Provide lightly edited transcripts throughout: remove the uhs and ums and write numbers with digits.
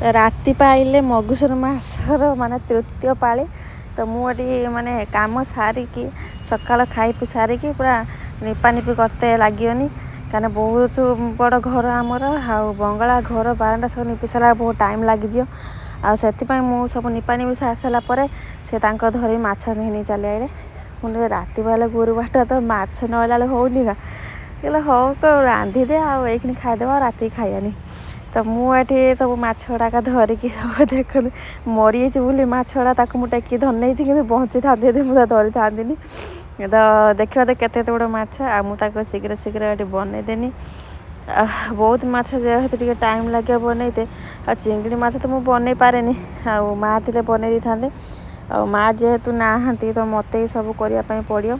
ତ ରାତି ପାଇଲେ ମଗୁଶୁର ମାସର ମାନେ ତୃତୀୟ ପାଳି। ତ ମୁଁ ଏଠି ମାନେ କାମ ସାରିକି, ସକାଳ ଖାଇ ପିଇ ସାରିକି ପୁରା ନିପାନିପି କରତେ ଲାଗିବନି, କାହିଁକିନା ବହୁତ ବଡ଼ ଘର ଆମର ଆଉ ବଙ୍ଗଳା ଘର, ବାରଣ୍ଡା ସବୁ ନିପି ସାରିଲା ବହୁତ ଟାଇମ୍ ଲାଗିଯିବ। ଆଉ ସେଥିପାଇଁ ମୁଁ ସବୁ ନିପାନିପି ସାରି ସାରିଲା ପରେ ସେ ତାଙ୍କ ଧରି ମାଛ ନେଇ ନେଇ ଚାଲି ଆଇଲେ। ମୁଁ ରାତି ପାଇଲେ ଗୁରୁବାରଟା ତ ମାଛ ନହେଲା ବେଳକୁ ହେଉନି ନା। କହିଲେ ହଉ ରାନ୍ଧିଦେ ଆଉ ଏଇଖିଣି ଖାଇଦେବା, ଆଉ ରାତିକି ଖାଇବାନି। ତ ମୁଁ ଏଠି ସବୁ ମାଛ ଗୁଡ଼ାକ ଧରିକି ସବୁ ଦେଖନ୍ତୁ, ମରିଯାଇଛି ବୋଲି ମାଛ ଗୁଡ଼ା ତାକୁ ମୁଁ ଟେକି ଧରି ନେଇଛି, କିନ୍ତୁ ବଞ୍ଚିଥାନ୍ତି ଯଦି ମୁଁ ତାକୁ ଧରିଥାନ୍ତିନି। ତ ଦେଖିବା ତ କେତେ କେତେ ବଡ଼ ମାଛ। ଆଉ ମୁଁ ତାକୁ ଶୀଘ୍ର ଶୀଘ୍ର ଏଠି ବନେଇଦେନି। ବହୁତ ମାଛ ଯେହେତୁ ଟିକେ ଟାଇମ୍ ଲାଗିବ ବନେଇତେ। ଆଉ ଚିଙ୍ଗିଡ଼ି ମାଛ ତ ମୁଁ ବନେଇ ପାରେନି, ଆଉ ମା' ଥିଲେ ବନେଇ ଦେଇଥାନ୍ତେ। ଆଉ ମା' ଯେହେତୁ ନାହାନ୍ତି ତ ମୋତେ ହିଁ ସବୁ କରିବା ପାଇଁ ପଡ଼ିବ।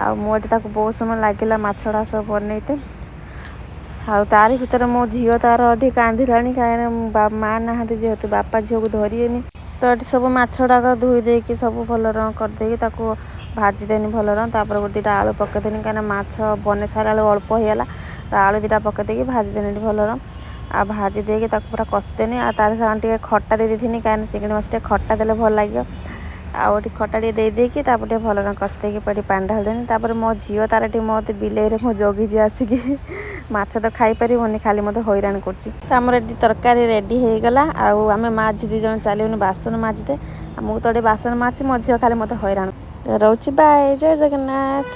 ଆଉ ମୁଁ ଏଠି ତାକୁ ବହୁତ ସମୟ ଲାଗିଲା ମାଛ ଗୁଡ଼ା ସବୁ ବନେଇତେ। ଆଉ ତାରି ଭିତରେ ମୋ ଝିଅ ତାର ଏଠି କାନ୍ଦିଲାଣି, କାହିଁକିନା ମା' ନାହାନ୍ତି ଯେହେତୁ ବାପା ଝିଅକୁ ଧରିବେନି। ତ ଏଠି ସବୁ ମାଛ ଗୁଡ଼ାକ ଧୋଇ ଦେଇକି ସବୁ ଭଲ ରଙ୍ଗ କରିଦେଇକି ତାକୁ ଭାଜିଦେନି ଭଲ ରଙ୍ଗ। ତାପରେ ଗୋଟେ ଦୁଇଟା ଆଳୁ ପକେଇଦେନି, କାହିଁକିନା ମାଛ ବନେଇ ସାରିଲା ବେଳକୁ ଅଳ୍ପ ହେଇଗଲା। ତ ଆଳୁ ଦୁଇଟା ପକେଇ ଦେଇକି ଭାଜିଦେନି ଏଠି ଭଲ ରଙ୍ଗ। ଆଉ ଭାଜି ଦେଇକି ତାକୁ ପୁରା କଷିଦେନି। ଆଉ ତାର ସାଙ୍ଗେ ଟିକେ ଖଟା ଦେଇ ଦେଇଥିନି, କାହିଁକିନା ଚିଙ୍ଗିଡ଼ି ମାଛ ଟିକେ ଖଟା ଦେଲେ ଭଲ ଲାଗିବ। ଆଉ ଏଠି ଖଟା ଟିକେ ଦେଇ ଦେଇକି ତାପରେ ଟିକେ ଭଲ ରଙ୍ଗ କଷି ଦେଇକି ଏଠି ପାଣି ଢାଳିଦେନି। ତାପରେ ମୋ ଝିଅ ତାର ଏଠି ମୋତେ ବିଲେଇରେ ମୁଁ ଜଗିଛି ଆସିକି, ମାଛ ତ ଖାଇପାରିବନି, ଖାଲି ମୋତେ ହଇରାଣ କରୁଛି। ତ ଆମର ଏଠି ତରକାରୀ ରେଡ଼ି ହେଇଗଲା। ଆଉ ଆମେ ମା ଝିଅ ଦୁଇ ଜଣ ଚାଲିବୁନି ବାସନ ମାଜିତେ। ଆଉ ମୁଁ ତ ଏଠି ବାସନ ମାଜି, ମୋ ଝିଅ ଖାଲି ମୋତେ ହଇରାଣ ରହୁଛି। ବାଏ, ଜୟ ଜଗନ୍ନାଥ।